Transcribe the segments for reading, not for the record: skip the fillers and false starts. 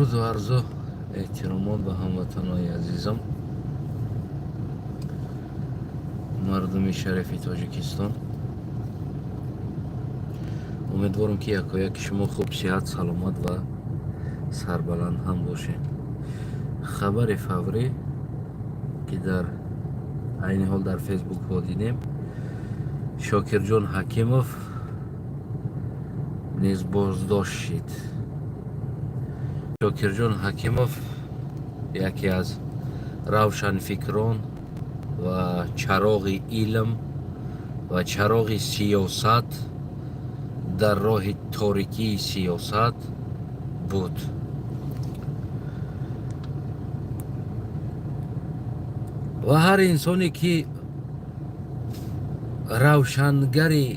Дуруду арзу эҳтиромот ба ҳамватанои азизам, мардуми шарифи Тоҷикистон. Умедворам, ки якояки шумо хуб, сиҳат, саломат ва сарбаланд ҳам бошед. Хабари фаврӣ, ки дар айни ҳол дар Фейсбукҳо дидем, Шокирҷон Ҳакимов низ боздошт шид. Шокирҷон Ҳакимов яке аз равшанфикрон ва чароғи илм ва чароғи сиёсат дар роҳи торикии сиёсат буд. Ва ҳар инсоне, ки равшангари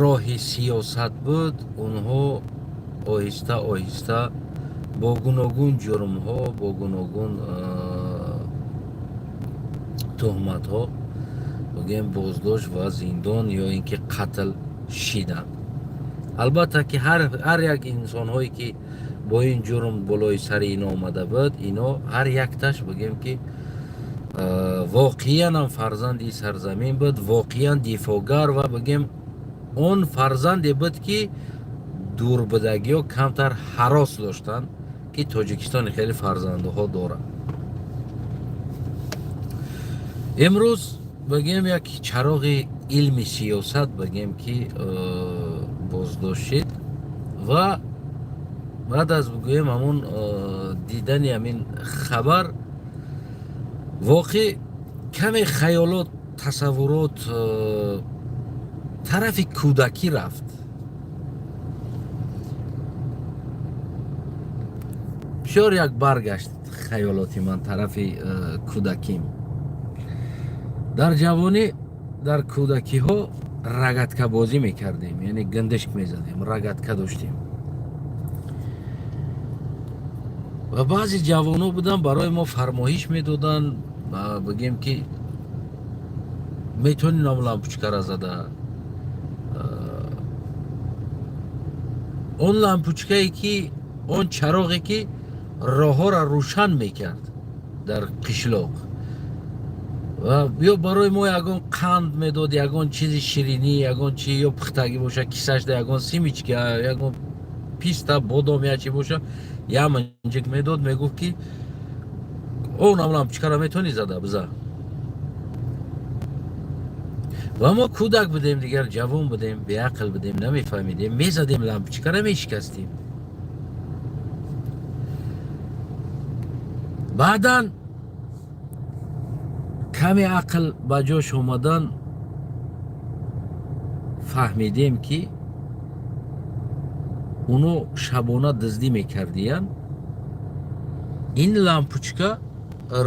роҳи сиёсат буд, онҳо оҳиста оҳиста бо гуногун ҷурмҳо, бо гуногун туҳматҳо, бигӯем, боздошт ва зиндон ё ин ки қатл шиданд. Албатта, ки ҳар як инсонҳое, ки бо ин ҷурм болои сари ино омада буд, ино ҳар якташ, бигӯем, ки воқеан ҳам фарзанди сарзамин буд, воқеан дифоъгар ва, бигӯем, он фарзанде буд, ки дурбудагиҳо камтар ҳарос доштанд, ки Тоҷикистони хеле фарзандҳо дорад. Имрӯз, бигӯем, як чароғи илми сиёсат, бигӯем, ки боздошт шид. Ва баъд аз, бигӯем, ҳамун дидани ҳамин хабар, воқеъ каме хаёлот, тасаввурот тарафи кӯдакӣ рафт. Бисёр як баргашт хаёлоти ман тарафи кӯдаким. Дар ҷавонӣ, дар кӯдакиҳо рогаткабозӣ мекардем, яъне гандишк мезадем, рогатка доштем. Ва баъзе ҷавонҳо буданд, барои мо фармоиш медоданд, бигем, ки метавонӣ нам лампочкара зада. Он лампочкае, ки он чароғе, ки роҳҳоро рӯшан мекард дар қишлоқ, ва ё барои мо ягон қанд медод, ягон чизи ширинӣ, ягон чи ё пухтагӣ боша, кисашда ягон семечка, ягон писта, бодом, я чи боша, я манҷик медод. Мегуфт, ки он лампочкара метавонӣ зада биза. Ва мо кӯдак будем, дигар ҷавон будем, беақл будем, намефаҳмидем, мезадем, лампочкара мешикастем. Баъдан каме ақл ба ҷош омадан, фаҳмидем, ки оно шабона дуздӣ мекардиянд. Ин лампочка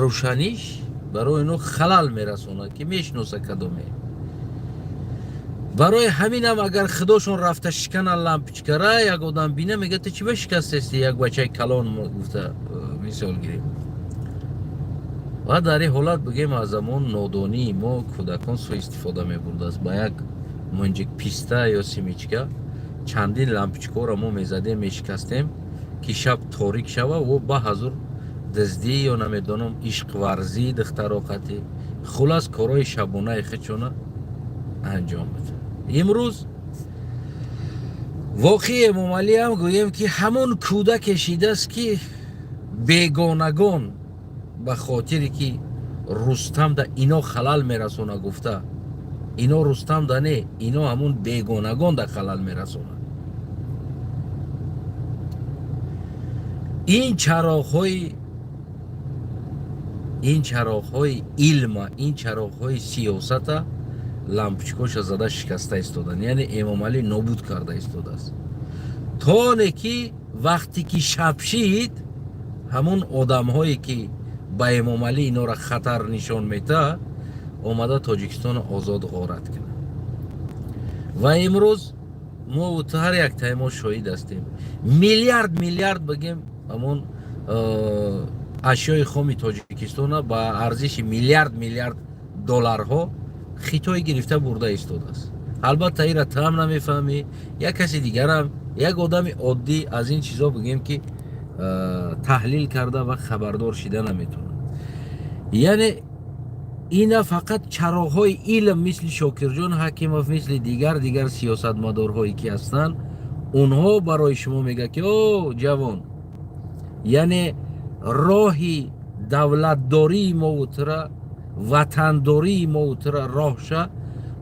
рӯшаниш барои оно халал мерасонад, ки мешиноса кадоме. Барои ҳаминам, агар худошон рафта шиканан лампочкара, як одам бина, мега: «Ту чӣ ба шикастести?» Як бачаи калон гуфта мисол гирем. Ва дар ин ҳолат, бигем, аз замон нодонии мо, кӯдакон, суистифода мебурдааст. Ба як мунҷик писта ё семечка чандин лампочкаҳоро мо мезадем, мешикастем, ки шаб торик шава во ба ҳазур дуздӣ ё, намедонам, ишқварзӣ духтароқатӣ, хулас, корҳои шабонаи худшона анҷом буда. Имрӯз воқеи Эмомалиам, гӯем, ки ҳамон кӯдаке шидааст, ки бегонагон ба хотире ки Рустамда ино халал мерасона гуфта, ино Рустамда не, ино ҳамун бегонагон да халал мерасонад. Ин чароғҳои илма, ин чароғҳои сиёсата лампочкоша зада шикаста истоданд, яъне Эмомалӣ нобуд карда истодааст, то оне ки вақте ки шаб шид, ҳамун одамҳое, ки ба Эмомалӣ инора хатар нишон метаҳад, омада Тоҷикистоно озод ғорат кунад. Ва имрӯз мо ҳар яктаи мо шоҳид ҳастем: миллиард миллиард, бигем, ҳамон ашёи хоми Тоҷикистона ба арзиши миллиард миллиард долларҳо Хитой гирифта бурда истодааст. Албатта, ира ту ҳам намефаҳмӣ, як каси дигарам. Як одами оддӣ аз ин чизо, бигӯем, ки таҳлил карда ва хабардор шида наметавонад. Яъне ина фақат чароғҳои илм, мисли Шокирҷон Ҳакимов, мисли дигар сиёсатмадорҳое ки ҳастанд, онҳо барои шумо мегӯяд, ки о ҷавон, яъне роҳи давлатдории мову тура, ватандории мову тура роҳша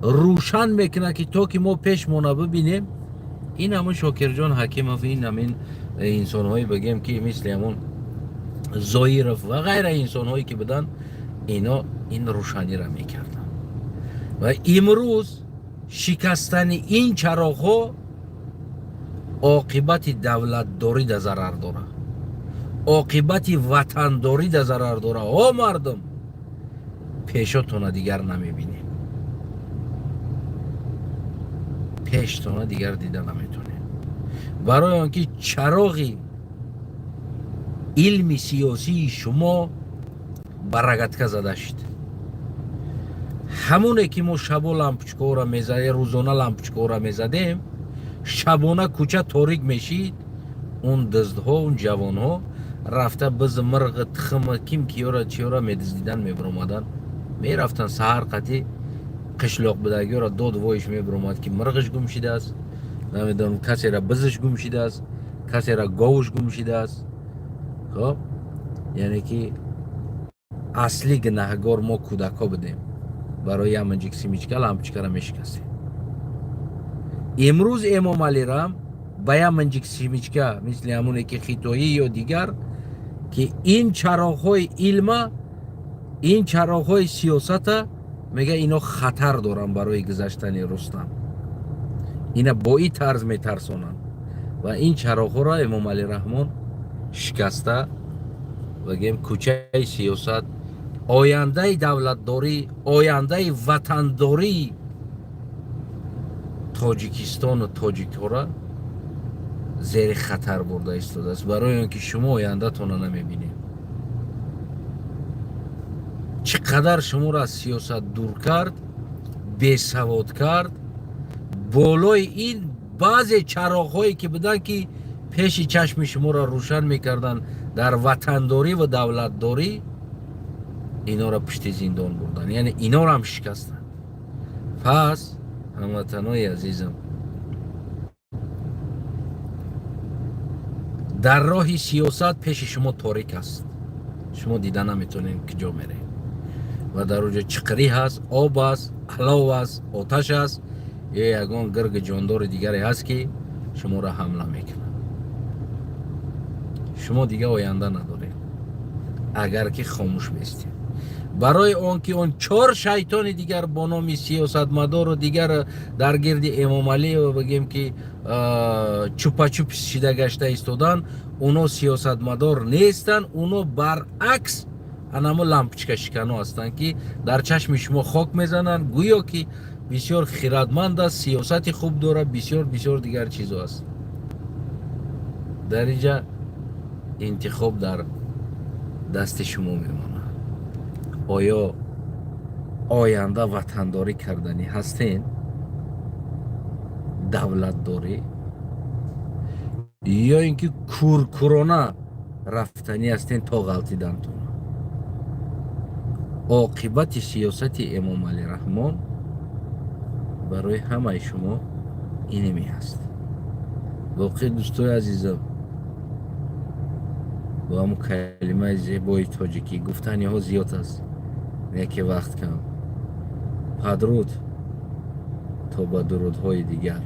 рӯшан мекунад, ки то ки мо пешмона бибинем. Ин ҳамун Шокирҷон Ҳакимов, ин ҳамин инсонҳое, бигем, ки мисли ҳамун Зоиров ва ғайра инсонҳое ки буданд, ино ин рӯшаниро мекарданд. Ва имрӯз шикастани ин чароғҳо оқибати давлатдорӣ да зарар дорад, оқибати ватандорӣ да зарар дорад. О мардум, пешотона дигар намебинем, пештона дигар дида наметонем, барои он ки чароғи илми сиёсии шумо ба рогатка зада шуд. Ҳамоне ки мо шабо лампочкаҳоро мезадем, рӯзона лампочкаҳоро мезадем, шабона кӯча торик мешид, он дуздҳо, он ҷавонҳо рафта биз, мирғи, тухма, ким киёра, чиёра медуздидан, мебиромаданд, мерафтанд. Саҳар қатӣ қишлоқ будагиёра дод воиш мебиромад, ки мирғиш гум шидааст, намедонам, касера бизиш гум шидааст, касера говуш гум шидааст. Хоб, яъне ки асли гунаҳгор мо кӯдакҳо будем, барои яманҷик семечка лампочкара мешикастем. Имрӯз Эмомалирам ба яманҷик семечка, мисли ҳамоне ки хитоӣ ё дигар, ки ин чароғҳои илма, ин чароғҳои сиёсата мега, ино хатар доранд барои гузаштани Рустам, ина бо ин тарз метарсонанд. Ва ин чароғҳоро Эмомалӣ Раҳмон шикаста, бигем, кӯчаи сиёсат, ояндаи давлатдорӣ, ояндаи ватандории Тоҷикистону тоҷикҳоро зери хатар бурда истодааст, барои он ки шумо ояндатонро намебинед. Чӣ қадар шуморо аз сиёсат дур кард, бесавод кард. Болои ин баъзе чароғҳое ки буданд, ки пеши чашми шуморо рӯшан мекарданд дар ватандорӣ ва давлатдорӣ, инора пушти зиндон бурданд, яъне инорам шикастанд. Пас, ҳамватанои азизам, дар роҳи сиёсат пеши шумо торик аст, шумо дида наметонед куҷо меред, ва дар оҷо чиқирӣ ҳаст, об аст, алов аст, оташ аст ё ягон гирги ҷондори дигаре ҳаст, ки шуморо ҳамла мекунад. Шумо дига оянда надоред, агар ки хомӯш бестед, барои он ки он чор шайтони дигар бо номи сиёсатмадору дигар дар гирди Эмомалиева, бигем, ки чупачуп шида гашта истодан, оно сиёсатмадор нестанд. Оно баръакс анамо лампочкашикано ҳастанд, ки дар чашми шумо хок мезананд, гӯё ки бисёр хирадманд аст, сиёсати хуб дорад, бисёр бисёр дигар чизо аст. Дар инҷа интихоб дар дасти шумо мемонад. Оё оянда ватандорӣ карданӣ ҳастен, давлатдорӣ, ё ин ки куркурона рафтанӣ ҳастен то ғалтидантон? Оқибати сиёсати Эмомалӣ Раҳмон барои ҳамаи шумо инеми ҳаст. Воқеъ, дӯстои азизам, бо ҳамун калимаи зебои тоҷикӣ, гуфтаниҳо зиёд аст, яке вақт кам. Падруд, то ба дурудҳои дигар.